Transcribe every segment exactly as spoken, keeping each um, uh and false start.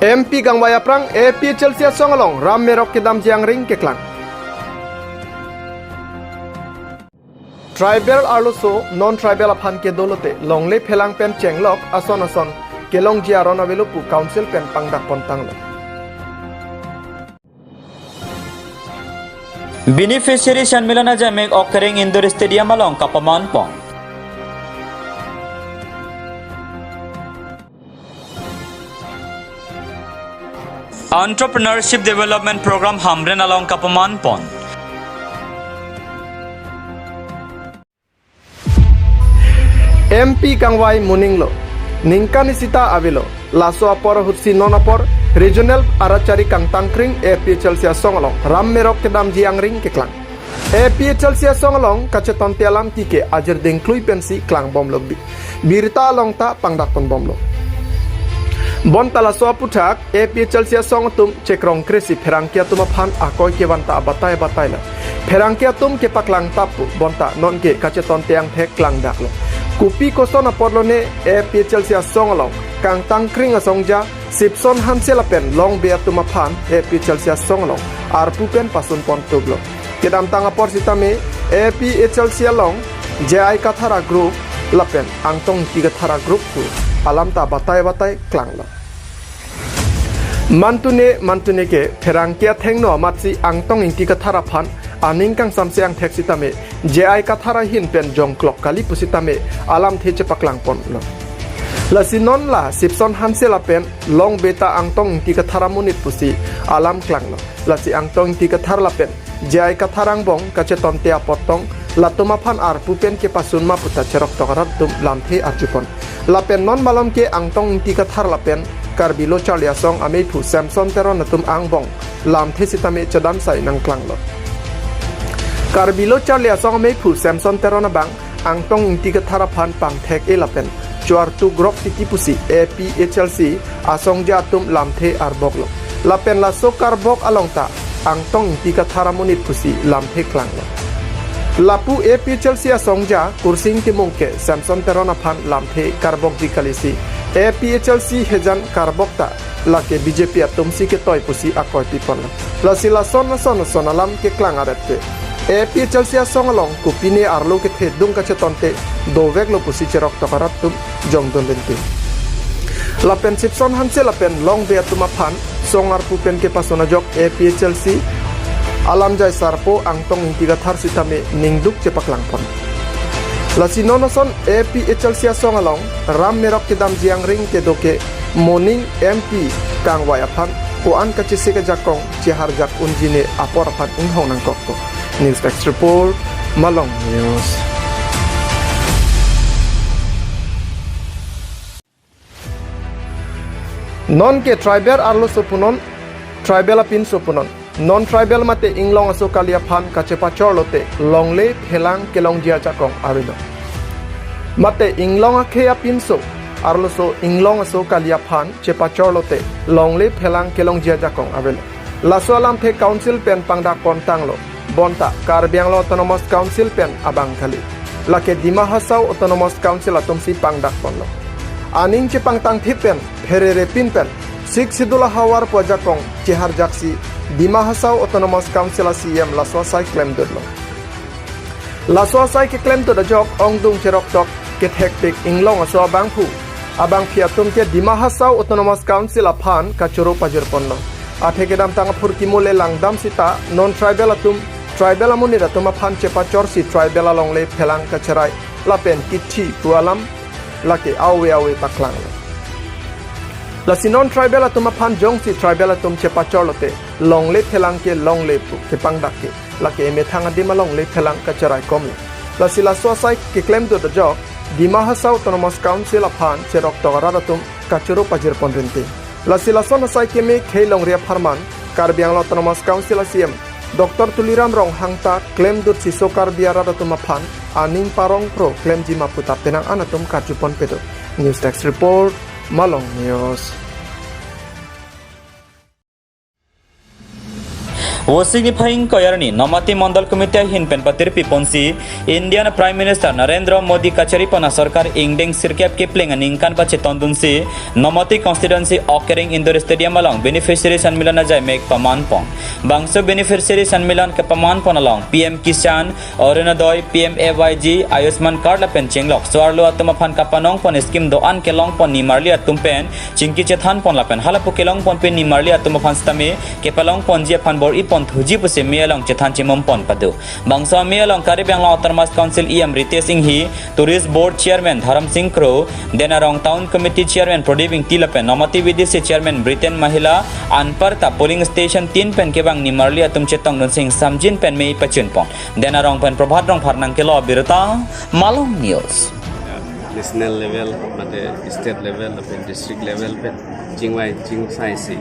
M P kangvai aphrang A P H L C asong along ram merok kedamji angring keklang. Tribal arloso non-tribal aphan kedo lote longle phelang pen chenglok ason ason kelongji aron avelo pu council pen pangdak pontanglo. Beneficiary Shanmilan Ajamek Okhereng Indoor Stadium along kapaman pon. Entrepreneurship Development Program Hamren along kapaman pon. M P kangvai moninglo, ningkan isi ta avelo. Laso apor ahutsi non apor regional arat chari kangtangkring A P H L C asong along ram merok kedamji angring keklang. A P H L C asong along kachetonte alam tike ajir dingklui pensi klangbomlo bi. Birta along ta pangdak ponbomlo. Bonta laso aputhak A P H L C asong atum chekrong kresi pherangke atum aphan akoi kevan ta abatai abatai lo. Pherangke atum kepaklang tap pu bonta nonke kachetonte angthek klangdaklo. Kopi koson apotlo ne A P H L C asong along kangtangkring asongja Sipson Hanse lapen Longbe atum aphan A P H L C asong along arpu pen pasun pon tublo. Kedamtang apor sitame A P H L C along J I Kathar a group lapen Angtong Ingti Kathar a group pu alam ta batai batai klanglo. Mantune mantune ke pherangke athengno amatsi Angtong Ingti Kathar aphan aning kangsamse angthek sitame J I Kathar ahin pen jongklok kali pusitame alamthe chepaklang ponlo. Lasi non la Sipson Hanse lapen Longbe ta Angtong Ingti Kathar amonit pusi alam klanglo. Lasi Angtong Ingti Kathar lapen J I Kathar angbong kachetonte apot tong latum aphan arpu pen kepasun ma puta cheroktok arat atum lamthe arjupon. Lapen non malom ke Angtong Ingti Kathar lapen Karbi Lo Charli Asong ameiphu Samson Teron atum angbong lamthe sitame chedam sai nangklanglo. Karbi Lo Charli Asong ameiphu Samson Teron abang Angtong Ingti Kathar aphan pangthek-e lapen choartu grok titi pusi A P H L C asongja atum lamthe arboklo. Lapen laso karbok along ta Angtong Ingti Kathar amonit pusi lamthe klanglo. Lapu A P H L C asongja Kursing Timung ke Samson Teron aphan lamthe karbokji kalisi A P H L C hejan karbok ta lake B J P atumsi ketoi pusi akoi piponlo. Lasi lason ason ason alam keklang aret ke A P H L C asong along kopine arlo kethedung kachetonte doveklo pusi cheroktok arat atum jongdun rinti. Lapen Sipson Hanse lapen Longbe atum aphan song arpu pen kepasun ajok A P H L C alamjai sarpo Angtong Ingti Kathar sitame ningduk chepaklang pon. Lasi non ason A P H L C asong along ram merok kedamji angring kedo ke moning M P kangvai aphan ko-an kachesik ajakong cheharjak unji ne apor aphan inghong nangkokpo. News Desk Report, Malong News. Non ke tribal arloso punon, tribal apinso punon. Non-tribal mate inglong aso kali aphan kachepachor lote longle phelang kelongji ajakong avelo. Mate inglong akhei apinso arloso inglong aso kali aphan chepachor lote longle phelang kelongji ajakong avelo. Laso alamthe council pen pangdak pontanglo. Bonta Karbi Anglong Autonomous Council pen abang kali. Lake Dima Hasao Autonomous Council atumsi pangdak ponlo. Aning chepangtangthip pen pherere pin pen Sixth Schedule ahavar pu ajakong cheharjaksi Dima Hasao Autonomous Council a C E M laso asai klemdutlo. Laso asai keklemdut ajok ongdung cheroktok kethekpik inglong aso abangphu abangphi atum ke Dima Hasao Autonomous Council aphan kachoro pajirponlo. Athe kedamtang aphurkimo le langdam sita non-tribal atum tribal amonit atum aphan chepachorsi tribal alongle phelang kacherai lapen kithi pu alam lake ave ave paklanglo. Lasi non-tribal atum aphan jongsi tribal atum chepachor lote longle phelang ke longle pu kepangdak ke lake emethang adim alongle phelang kacherai komlo. Lasi laso asai keklemdut ajok Dima Hasao Autonomous Council aphan cheroktok arat atum kachoro pajirpon rinti. Lasi lason asai keme khei longri apharman Karbi Anglong Autonomous Council a C E M Doctor Tuliram Ronghang ta klemdut siso Karbi arat atum aphan aning parong pro klemji ma puta penang an atum karjupon pedo. News Desk Report, Malong News. Vosik niphai ingkoi arni Nomati Mondol Committee ahin pen patirpi ponsi Indian Prime Minister Narendra Modi kachari pon asorkar ingdeng sirkep kepling aningkan pachetondunsi Nomati constituency Okkereng Indoor Stadium along beneficiary Sanmilan ajai mek paman pon. Bangso beneficiary Sanmilan kepaman pon along P M Kisan, Orunodoi, P M A Y G, Ayushman Card lapen chenglok so-arlo atum aphan kapanong pon scheme do-an kelong pon nimarli atum pen chingki chethan pon lapen halapu kelong pon pen nimarli atum aphan sitame kepalong ponji aphan bor-i pon thuji pusi me along chethan chimum pon pado. Bangso me along Karbi Anglong Autonomous Council E M Ritesh Enghi, Tourist Board Chairman Dharam Singh Kro, Denarong Town Committee Chairman Pradip Ingti lapen Nomati V D C Chairman Britain Mahila anparta polling station tin pen kevang nimarli atum chetongdunsi ingsamjin pen mei pachun pon. Denarong pen Prabhat Rongphar nangkelo abirta, Malong News. National level, mate state level, lapen district level pen chingvai chingsaisi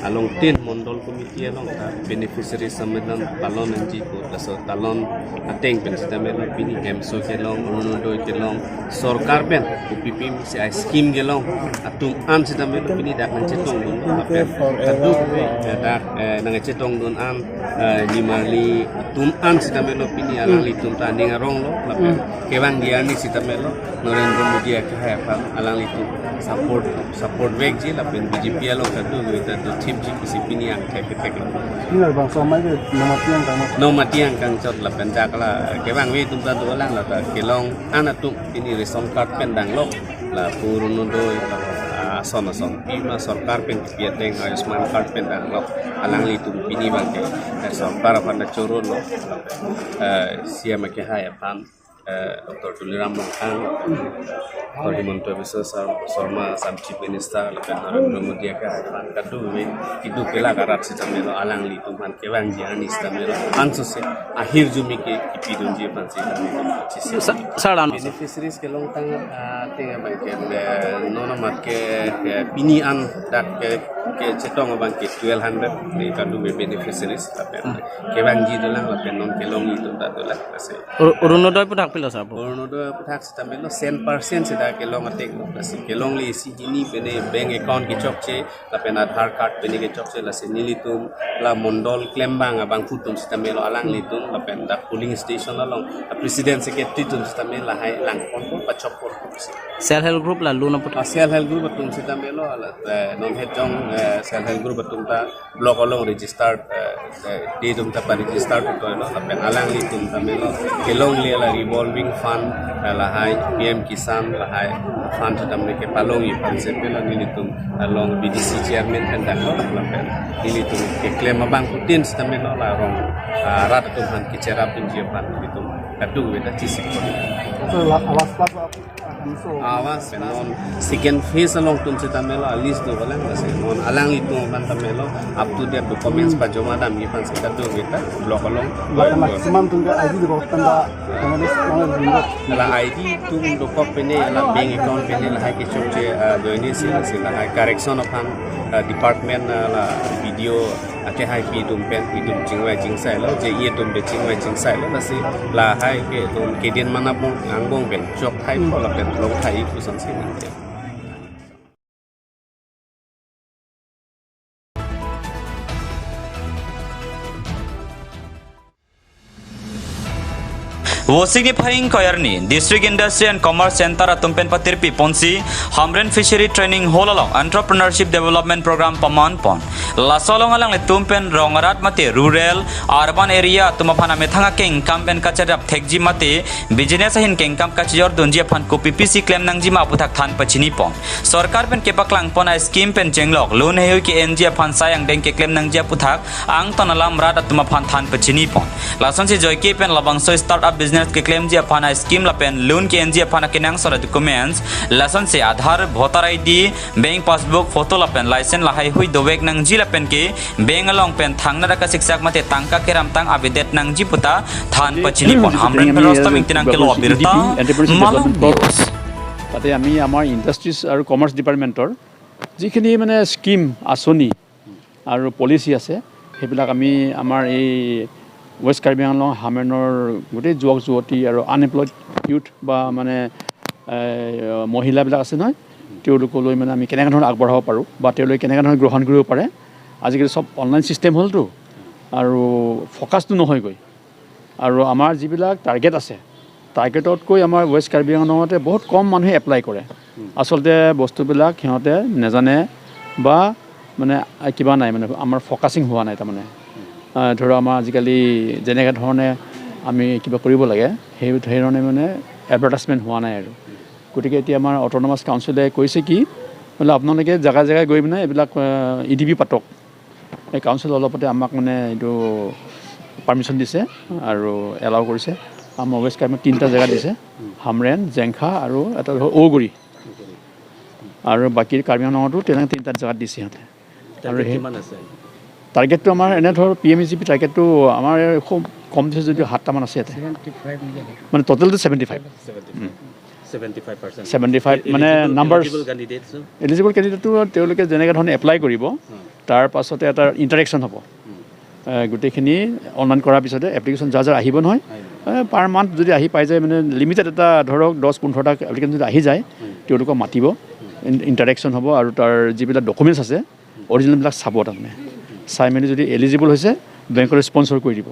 along tin mondol committee along ta beneficiary Sanmilan talon nangji ko, laso talon ateng pen sitame lo pini hemso kelong, Orunodoi kelong, sorkar pen kopi pi si a scheme kelong atum an sitame lo pini dak nangchetongdun, lapen kadokave, eh, dak, eh, nangchetongdun an, eh, nimarli atum an sitame lo pini alanglitum ta aning arong lo, lapen kevangji arni sitame lo Narendra Modi akehai aphan alanglitum support, support vekji lapen B J P along kadokave ta dothipji pusi pini angthek ketheklong. Ini lah bangso amei ke Nomati angkang ma? Nomati angkang chot lapen dak la kevangve atum ta dolang, la ta kelong an atum pini ration card pen danglok, lapu Orunodoi, ah, ason ason pima sorkar pen kepi ateng Ayushman Card pen danglok, alanglitum pini abangke, eh, sorkar aphan ta choro lo, eh, C M akehai aphan, eh, Doctor Tuliram Ronghang, Doctor Himanta Biswa Sar-, Sarma, Assam Chief Minister, lapen Narendra Modi akehai aphan kadokave, keduk kelak arat sitame lo alanglitum aphan kevangji arni sitame lo ansose ahirjume ke kepidunji aphan sitame lo chisi. Sa-, sir, ano, sir? Beneficiaries kelong tang, ah, ateng abangke, eh, non amat ke, eh, pini an dak ke, kechetong abangke twelve hundred, eh, kadokave beneficiaries, lapen kevangji dolang, lapen non kelongji atum ta dolang, lasi. Ur-, Orunodoi aphuthak pilo, sir, apo? Orunodoi aphuthak sitame lo cent percent sida kelong ateng lo, lasi kelongle isi hini pen bank account kechokche, lapen Aadhaar card pen kechokche, lasi nelitum la mondol klembang abangphu atum sitame lo alanglitum, lapen dak polling station along, ah, president secretary atum sitame lahai langpon ko pachok pon ko si. Self help group la loan apot? Ah, self help group atum sitame lo, la, eh, non het jong, eh, self help group atum ta block along registered, eh, eh, di atum ta pa-registered putoilo, lapen alanglitum tame lo kelongle la revolving fund, eh, lahai P M Kisan, lahai fund sitame kepalongji aphan sepe la nelitum along B D C chairman pen danglok, lapen nelitum keklem abangphutin sitame lo la rong, ah, rat atum aphan kecherapdunji aphan nelitum kadokave ta chisi pon. So, la-, last, last, Awas, non second phase along atum sitame lo a-list dolang, lasi non alanglitum aphan tame lo up to date documents pajoma damji aphan si kadokave ta block along. Lapen la maximum atum ke I D dokok pen ta, la I D atum dokok pen, la bank account pen, lahai kechokche, ah, ajoine si, lasi lahai correction aphan, ah, department, ah, la B D O akehaipi atum pen, itum chingvai chingsailo, J E atum pen chingvai chingsailo, lasi lahai ke itum kedin mana bong, angbong pen chok thai pho lapen long thai pu asonsi nangke. Vosik niphai ingkoi arni, District Industry and Commerce Center atum pen patirpi ponsi, Hamren Fishery Training Hall along Entrepreneurship Development Program paman pon. Laso along alanglitum pen rong arat mate rural, urban area atum aphan amethang akengkam pen kacharap thekji mate business ahin kengkam kachijordunji aphan kopi pisi klem nangji ma aputhak than pachini pon. Sorkar pen kepaklang pon a-scheme pen chenglok loan heihui ke-enji aphan sai angdeng keklem nangji aputhak angton alam rat atum aphan than pachini pon. Lasonsi joike pen labangso startup business keklemji aphan a-scheme lapen loan ke-enji aphan akenangsot a-documents, lasonsi Aadhaar, voter I D, bank passbook, photo lapen license lahaihui dovek nangji lapen ke bank along pen thangnat akasiksak mate tangka keramtang avedet nangji puta than pachini pon. Hamren pen Rostam Ingti nangkelo abirta, Malong News. তাতে আমি আমাৰ ইণ্ডাষ্ট্ৰিজ আৰু কমাৰ্চ ডিপাৰ্টমেণ্টৰ যিখিনি মানে স্কিম, আঁচনি আৰু পলিচি আছে, সেইবিলাক আমি আমাৰ এই ৱেষ্ট কাৰ্বি আংলং হামেনৰ গোটেই যুৱক যুৱতী আৰু আনএমপ্লয়ড ইউথ বা মানে, এ, মহিলাবিলাক আছে নহয়, তেওঁলোকলৈ মানে আমি কেনেকৈ ধৰণে আগবঢ়াব পাৰোঁ বা তেওঁলোকে কেনেকৈ ধৰণে গ্ৰহণ কৰিব পাৰে। আজিকালি চব অনলাইন ছিষ্টেম হ'লতো, আৰু ফ'কাছটো নহয়গৈ। আৰু আমাৰ যিবিলাক টাৰ্গেট আছে, টাৰ্গেটতকৈ আমাৰ ৱেষ্ট কাৰ্বি আংলঙতে বহুত কম মানুহে এপ্লাই কৰে। আচলতে বস্তুবিলাক সিহঁতে নেজানে বা মানে কিবা নাই, মানে আমাৰ ফ'কাছিং হোৱা নাই তাৰমানে। আহ, ধৰক আমাৰ আজিকালি যেনেকে ধৰণে আমি কিবা কৰিব লাগে, সেই ধৰণে মানে এডভাৰটাইজমেণ্ট হোৱা নাই আৰু। গতিকে এতিয়া আমাৰ অট'নমাছ কাউন্সিলে কৈছে কি, বোলে আপোনালোকে জেগা জেগা গৈ মানে এইবিলাক ই ডি পি পাতক। এই কাউন্সিল অলপতে আমাক মানে এইটো পাৰ্মিশ্যন দিছে আৰু এলাউ কৰিছে। আমাৰ ৱেষ্ট কাৰ্বি তিনিটা জেগা দিছে, হামৰেণ, জেংখা আৰু এটা হ'ল ঔগুৰি। আৰু বাকী কাৰ্বি আংলঙতো তেনেকে তিনিটা জেগাত দিছে সিহঁতে। আৰু টাৰ্গেট সেই কিমান আছে? টাৰ্গেটটো আমাৰ এনে ধৰ P M E G P টাৰ্গেটটো আমাৰ খুব কম দিছে যদিও সাতটামান আছে ইয়াতে। ছেভেণ্টি ফাইভ নেকি? মানে টোটেলটো seventy five. Seventy five. Seventy five percent. Seventy five মানে eligible, numbers. Eligible candidates? Eligible কেণ্ডিডেটটো তেওঁলোকে যেনেকে ধৰণে এপ্লাই কৰিব, তাৰ পাছতে এটা ইণ্টাৰেকশ্যন হ'ব। এ, গোটেইখিনি অনলাইন কৰাৰ পিছতে এপ্লিকেশ্যন যাৰ যাৰ আহিব নহয়, আহিব। এ, পাৰ মান্থ যদি আহি পাই যায়, মানে লিমিটেড এটা ধৰক দহ পোন্ধৰটা এপ্লিকেশ্যন যদি আহি যায়, তেওঁলোকক মাতিব, ইন-, ইণ্টাৰেকশ্যন হ'ব আৰু তাৰ যিবিলাক ডকুমেণ্টছ আছে, অৰিজিনেলবিলাক চাব তাৰমানে। চাই মেলি যদি এলিজিবল হৈছে, বেংকলৈ স্পনচৰ কৰি দিব।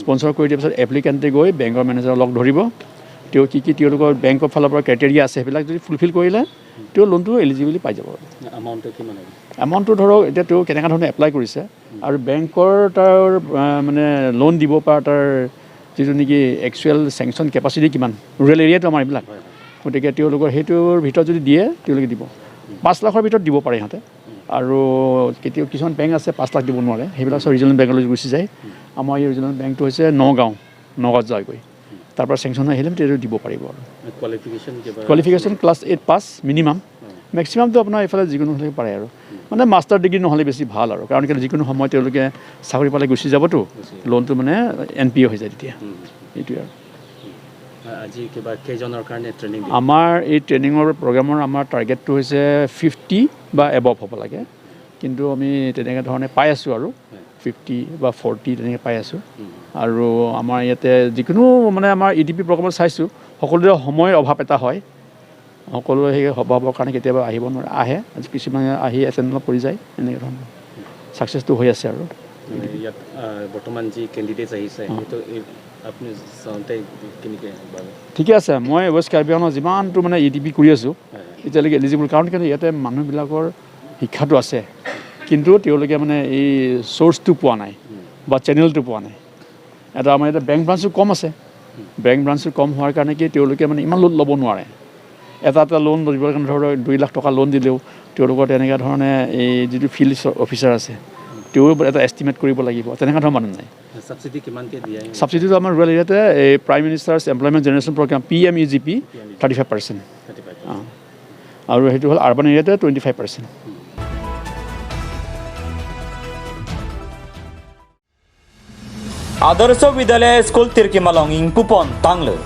স্পনচৰ কৰি দিয়াৰ পিছত এপ্লিকেণ্টে গৈ বেংকৰ মেনেজাৰক লগ ধৰিব। তেওঁ কি কি তেওঁলোকৰ বেংকৰ ফালৰ পৰা ক্ৰাইটেৰিয়া আছে, সেইবিলাক যদি ফুলফিল কৰিলে তেওঁ লোনটো এলিজিবিলি পাই যাব। এমাউণ্টটো কিমান হ'ব? এমাউণ্টটো ধৰক এতিয়া তেওঁ কেনেকুৱা ধৰণে এপ্লাই কৰিছে আৰু বেংকৰ তাৰ, আহ, মানে লোন দিব পৰা তাৰ যিটো নেকি একচুৱেল চেংচন কেপাচিটি কিমান, ৰুৰেল এৰিয়াটো আমাৰ এইবিলাক। হয়, হয়। গতিকে তেওঁলোকৰ সেইটোৰ ভিতৰত যদি দিয়ে, তেওঁলোকে দিব। পাঁচ লাখৰ ভিতৰত দিব পাৰে সিহঁতে। আৰু কেতিয়াও কিছুমান বেংক আছে পাঁচ লাখ দিব নোৱাৰে, সেইবিলাক চব ৰিজনেল বেংকলৈ গুচি যায়। আমাৰ এই ৰিজনেল বেংকটো হৈছে নগাঁও, নগাঁৱত যায়গৈ। তাৰ পৰা চেংচন আহিলে তেতিয়া দিব পাৰিব আৰু। কোৱালিফিকেশ্যন কিবা? Qualification class eight pass minimum. মেক্সিমামটো আপোনাৰ এইফালে যিকোনো হ'লে পাৰে আৰু। মানে মাষ্টাৰ ডিগ্ৰী নহ'লে বেছি ভাল আৰু, কাৰণ কেলৈ যিকোনো সময়ত তেওঁলোকে চাকৰি পালে গুচি যাবতো, গুচি যাব। লোনটো মানে এন পি এ হৈ যায় তেতিয়া। হুম। এইটোৱে আৰু। আ-, আজি কিবা কেইজনৰ কাৰণে ট্ৰেইনিং দিব? আমাৰ এই ট্ৰেইনিঙৰ প্ৰগ্ৰামৰ আমাৰ টাৰ্গেটটো হৈছে ফিফটি বা এবভ হ'ব লাগে, কিন্তু আমি তেনেকে ধৰণে পাই আছোঁ আৰু। হয়। ফিফটি বা ফৰ্টি তেনেকে পাই আছোঁ। হুম। আৰু আমাৰ ইয়াতে যিকোনো মানে আমাৰ ই ডি পি প্ৰগ্ৰামত চাইছোঁ, সকলোৰে সময়ৰ অভাৱ এটা হয়, সকলোৱে সেই অভাৱৰ কাৰণে কেতিয়াবা আহিব নোৱাৰে, আহে, আজি কিছুমানে আহি এটেণ্ড কৰি যায়, এনেকে ধৰণৰ ছাকচেছটো হৈ আছে আৰু। মানে ইয়াত, আহ, বৰ্তমান যি কেণ্ডিডেটছ আহিছে, অ। সেইটো এই আপুনি চাওঁতে কেনেকে পালে? ঠিকে আছে, মই ৱেষ্ট কাৰ্বি আংলঙত যিমানটো মানে ই ডি পি কৰি আছোঁ, হয়, হয়। এতিয়ালৈকে এলিজিবল, কাৰণ কেলে ইয়াতে মানুহবিলাকৰ শিক্ষাটো আছে, কিন্তু তেওঁলোকে মানে এই চ'ৰ্চটো পোৱা নাই বা চেনেলটো পোৱা নাই। এটা আমাৰ ইয়াতে বেংক ব্ৰাঞ্চো কম আছে। বেংক ব্ৰাঞ্চো কম হোৱাৰ কাৰণে কি তেওঁলোকে মানে ইমান লোন ল'ব নোৱাৰে। এটা এটা লোন দিবৰ কাৰণে ধৰক দুই লাখ টকা লোন দিলেও তেওঁলোকৰ তেনেকুৱা ধৰণে এই যিটো ফিল্ড অফিচাৰ আছে, তেওঁ এটা এষ্টিমেট কৰিব লাগিব, তেনেকুৱা ধৰণৰ মানুহ নাই। ছাবচিডি কিমানকে দিয়ে? ছাবচিডিটো আমাৰ ৰুৰেল এৰিয়াতে এই prime minister's employment generation programme, P M E G P, thirty five percent. Thirty five. আৰু সেইটো হ'ল আৰ্বান এৰিয়াতে twenty five percent. Adarsha Vidyalaya School Tirkim along ingpupon tanglo.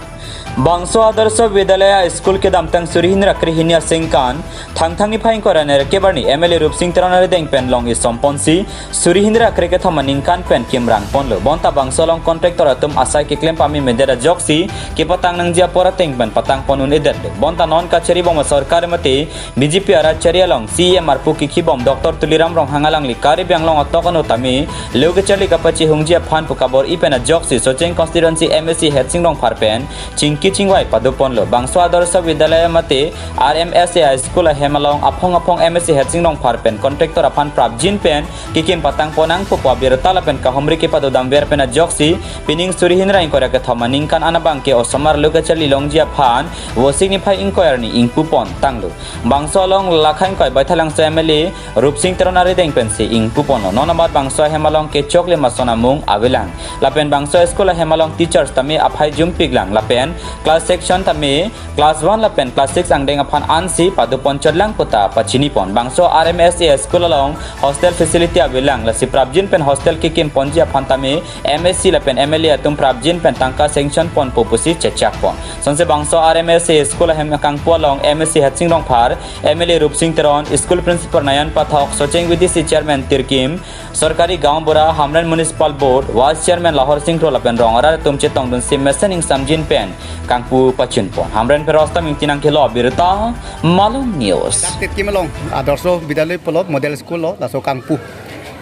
Bangso Adarsha Vidyalaya School kedamtang suri hini ra kre hini asengkan, Thangthang niphai ingkoi ra nerkep arni M L A Rupsing Teron arideng pen long isom ponsi, suri hini ra kre kethom aningkan pen kimrang ponlo. Bonta bangso along contractor atum asai keklem pame medet ajoksi, kepatang nangji apor ateng pen patang pon un-edetlo. Bonta non kachari bom asarkar mate, B J P arat chari along C E M arpu kikhi bom Doctor Tuliram Ronghang alangli Karbi Anglong atok ano tame, lo kacharli kapachehungji aphan pu kabor-i pen ajoksi Socheng constituency M A C Hetsing Rongphar pen, chingki chingvai pado ponlo. Bangso Adarsha Vidyalaya mate R M S A High School ahem along aphong aphong M A C Hetsing Rongphar pen contractor aphan prapjin pen kekim patang pon nangpo pu abirta lapen kahumri kepado damver pen ajoksi pining suri hini ra ingkoi ra kethom aningkan an abangke osomar lo kacharli longji aphan Vosik niphai ingkoi arni ingpupon tanglo. Bangso along Lakha ingkoi Baithalangso M L A Rupsing Teron arideng pensi ingpuponlo. Non amat bangso ahem along kechoklim ason amung avelang. Lapen bangso school ahem along teachers tame aphai jumpiklang. Lapen class section tame class one lapen class six angdeng aphan ansi padopon chotlang puta pachinipon. Bangso R M S A school along hostel facility avelang. Lasi prapjin pen hostel kekim ponji aphan tame M A C lapen M L A atum prapjin pen tangka sanction ponpo pusi chechakpon. Sonse bangso R M S A school ahem kangpu along M A C Hetsing Rongphar, M L A Rupsing Teron, School Principal Nayan Pathak, Socheng V D C Chairman Tirkim, Sorkari Gaonbura, Hamren Municipal Board, Vice Chairman Lahor Singh Kro lapen rong arat atum chetongdunsi mesen ingsamjin pen kangpu pachinpon. Hamren pen Rostam Ingti nangkelo abirta, Malong News. Dak Tirkim along Adarsha Vidyalaya pulo model school lo, laso kangpu.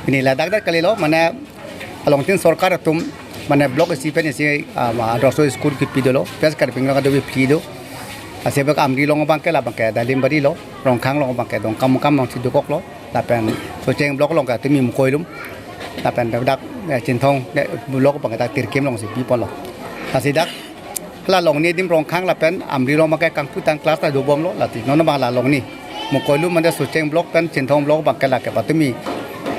Pini ladak dak kalilo, mane Along tin sorkar atum mane block isi pen isi, ah, ma adorso school kipi dolo, pen Karbi Anglong adobi phli do. Lasi bak Amri along abangke labangke Dalimbari lo, Rongkhang along abangke Dongkamukam alongsi dokoklo, lapen Socheng block along ke tumi Mukoilum, lapen dak, eh, Chinthong, eh, block abangke dak Tirkim alongsi piponlo. Lasi dak la Longni adim Rongkhang lapen Amri along abangke kangputang class ta dobomlo, lasi non abang la Longni. Mukoilum mane Socheng block pen Chinthong block abangke lake patumi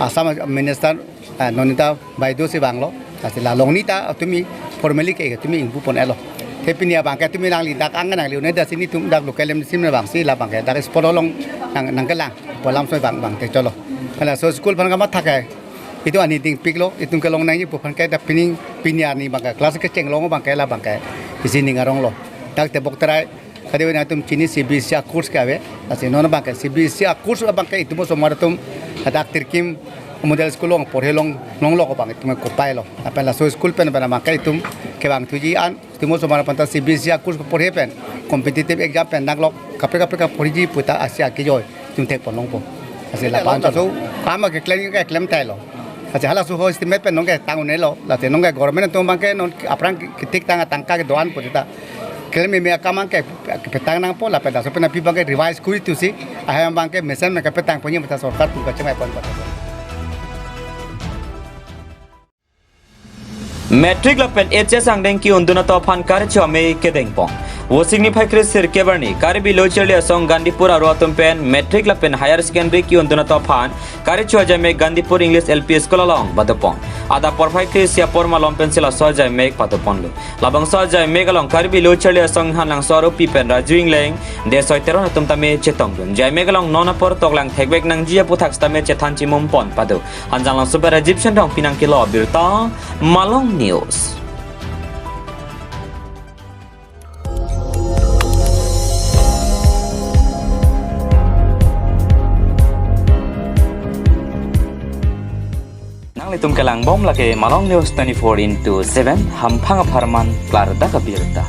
Assam Minister, eh, Nonita Baidu si vanglo. Lasi la Longni ta tumi formally ke tumi ingpupon-etlo. Te pini abangke tumi nangli dak ang nangli un-e, lasi netum dak local M D C abangsi labangke dak spot along nang, nangkelang pu alam so bang, bang te cholo. Hala so school aphan kamatha ke itum ani dingpiklo, itum kelong nangji pu aphan ke dak pini, pini arni abangke class kecheng along abangke labangke isi ning aronglo. Dak Tebok Terai kade nangtum chini C B S E a-course ke ave. Lasi non abangke C B S E a-course abangke itum osomar atum dak Tirkim model school along porhe long, longlo abang itum kopailo. Lapen laso school pen pen abangke itum kevangthuji an itum osomar aphanta C B S E a-course porhe pen competitive exam pen nanglok kaprek kaprek porhiji pu ta ase akejoi itum thekpon longpo. Lasi lapu-an ta so kam keklem keklem tailo. Lasi halaso ho estimate pen nonke tang un-elo. Lasi nonke government atum abangke non aphrang ketik tang atangka kedo-an pu ta klem meme akam abangke kepetang nangpo, lapen laso pen api abangke revise kuri thusi ahem abangke mesen me kepetang ponji mata sorkar atum kachemai pon pata. Matric lapen H S angdeng ki-undun atum aphan karicho amei kedengpon. Vosik niphai kre sirkep arni Karbi Lo Charli Asong Gandipur aro atum pen matric lapen higher secondary ki-undun atum aphan karicho ajaimek Gandipur English L P School along padopon. Adap porphai kre isi apor malom pensi laso ajaimek padoponlo. Labangso ajaimek along Karbi Lo Charli Asong Hanlangso aropi pen Raju Ingleng, Desoi Teron atum tame chetongdun. Ajaimek along non apor toklang thekvek nangji aputhak sitame chethan chimumpon pado. Hanjanglangso pen Rajiv Shenrong pi nangkelo abirta, Malong News. Nanglitum kelangbom lake Malong News twenty-four into seven, hamphang apharman klardak abirta.